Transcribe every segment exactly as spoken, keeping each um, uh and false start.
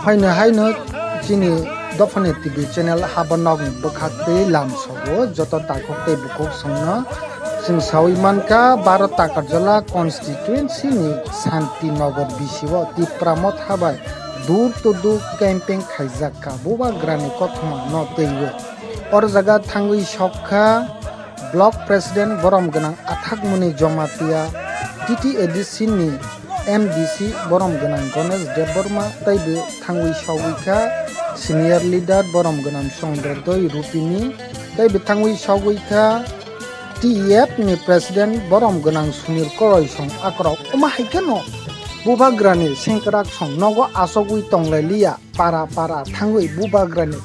Haino haino chini dophani T V channel haba nokni bwkhak tei lamsogo joto takhuk tei bukhuk songno chwng sawi mankha Bharat Takarjala constituency ni Santinagar bisio Tipra Motha bai door to door campaign khaijak kha Bubagrani kothoma no twiwi. Oro jaga thangwi sokha Block President borom gwnang Athakmuni Jamatia, T T A D C ni M D C borom gwnang Ganesh Debbarma, tei bo thangwi sogwi kha Senior Leader borom gwnang Chandrodoi Rupini, tei bo thangwi sogwi kha T E F ni President borom gwnang Sunil Koroi song akrok. Omo hai kheno Bubagrani sengkrak song nogo asogwi tonglai liya, para para thangwi Bubagrani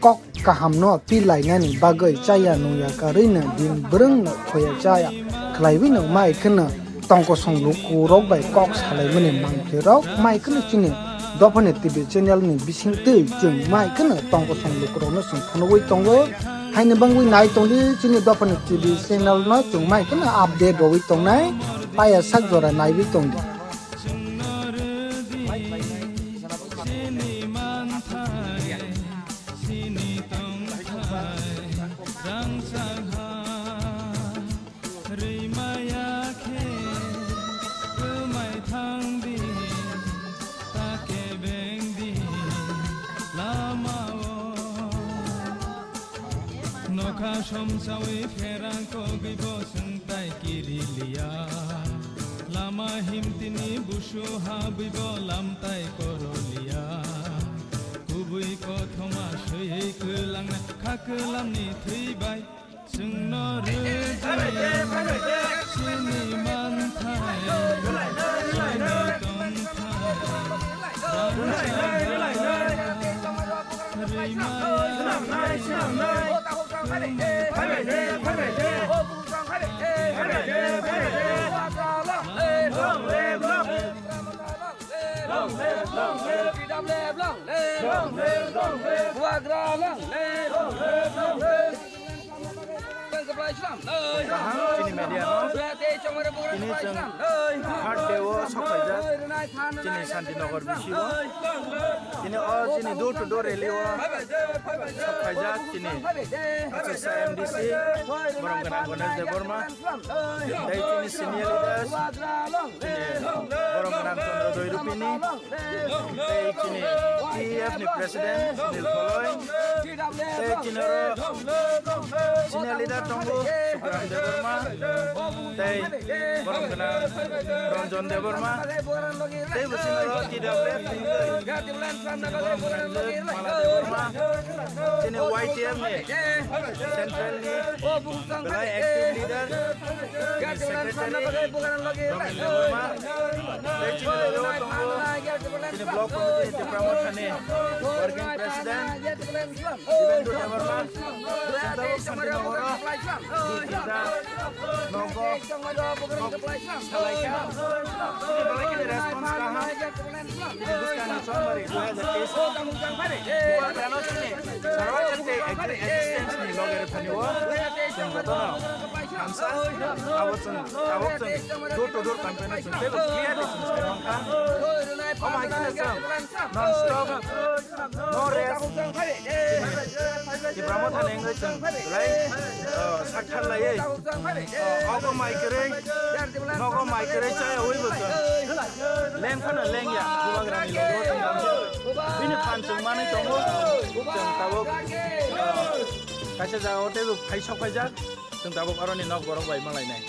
kok kahamno pilainani bagwi chaya nungya karwino din bwrwngno khoya chaya khlaiwino mai kheno tongkosong lukurok bai kok salaimani mangphlirok mai kheno chini dophani T V channel ni bisingtwi chwng mai kheno tongkosong lukurokno chwng phunugwi tongo. Haini bangwi nai tongdi chini dophani T V channel no chwng mai kheno update rogwi tongnai, paya sak jora naiwi tongdi. Sini tongthai rangchak ha, rwi maya khe kwmai thangdi, ta kebengdi lamao. Nokha somsawi pherang kogwi bo swngtai kiriliya. Lama himtini busu habwi bo lamtai koroliya. Kubui kothoma swiwi kwlangna kha kwlamni thwi bai. Chwngno rwdi sini manthai, sini tongthai. Rangchak rwimaya. Chini media no, tini chwng third day o sok phaijak, chini Santinagar bisio. Tini o chini door to door rally o sok phaijak chini H S M D C borom gwnang Ganesh Debbarma, tei chini senior leaders, chini borom gwnang Chandrodoi Rupini, tei chini T E F ni president Sunil Koloi, tei chini oro senior leader tongo Sukram Debbarma, tei borom gwnang Ranjan Debbarma, tei bo chini oro T W F ni borom gwnang Mala Debbarma, chini Y T F ni central ni belai active leader, chini secretary Romil Debbarma, tei chini loge o tongo chini block committee ni Tipra Motha ni working president Dibendu Debbarma, chwng tabuk Santinagar o, chwng da nogo kok salaikha. Chini belai kheno response kaham. Chini bwskangni chonmari dui hazar teis o Bubagrano chini Sarwajati existence ni loge rwphani o chwng jotono hamsa. Abo chwng tabuk chwng door to door campaign o chwng teibo clearly chwng sai mankha. Omo hai kheno chwng non stop no rest. Tipra Motha ni wngwi chwng belai, o, sakthar laiwi, o, ogo mai kwrwi, nogo mai kwrwi chaya ui bo chwng leng phano lengya Bubagrani logo chwng tamo. Bini phan chwng manwi tongo, chwng tabuk, o, kaisa jagao teibo phai sok phaijak, chwng tabuk aroni nok borok bai malainai.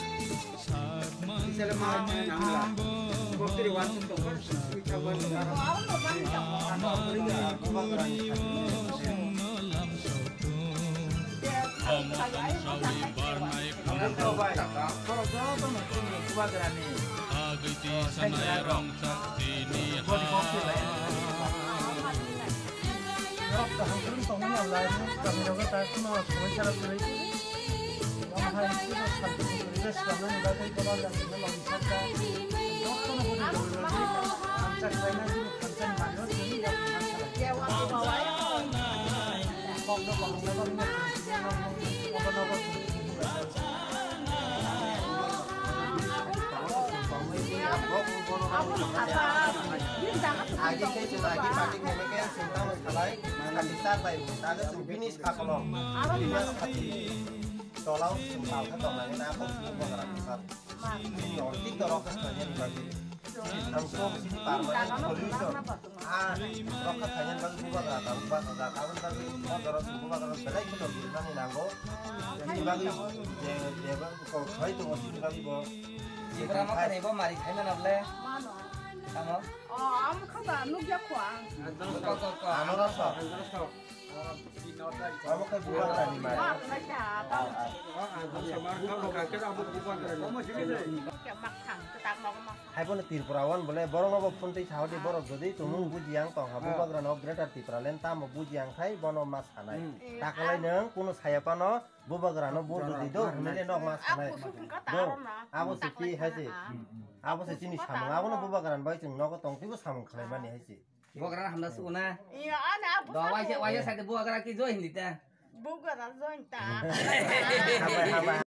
Agi khe chwng agi party khaina khe chwng tamo salai, sati char bai hwnwi ta khe chwng bini sakolo, bini sati tolao chwng pal khe tongnani na kok chwng bubagra bwsar. Bini ortik to rokha khlainani bagwi. Ang kok sini permanent solution. Ah, rokha khlainani bagwi bubagra ta bubagra ta, aboni bagwi bubagra chwng bubagra belai kheno birmani nango. Bini bagwi je, je kok khai tongo, bini bagwi bo. Sibra ma kani bo mari khai mana ble? Mano. Tamo? Oh, amo kha ba nugya kho ang. Ko, ko, ko. Ano rasa. Amo khe bubagra ni mari. Ba, ba, ba. Kya mak thang, ketak mak mak. Hai bono Tripura wan bole borok no bo phone tei sao di, borok jodi tumung buji ang tong ha, bubagra no Greater Tipraland tamo buji ang khai bono ma sanai. Takalai nang kuno saya pano bubagra no bo jodi do hwnwi le nok ma sanai. Abo se twi hai se. Abo se chini samung. Abono bubagra ni bai chwng nogo tong twibo samung khlai mani hai se. Bubagra hamda sukuna. Iya, ana abo. Do waisa waisa sai bubagra ki join dita. Bubagra join ta. Hambai, hambai.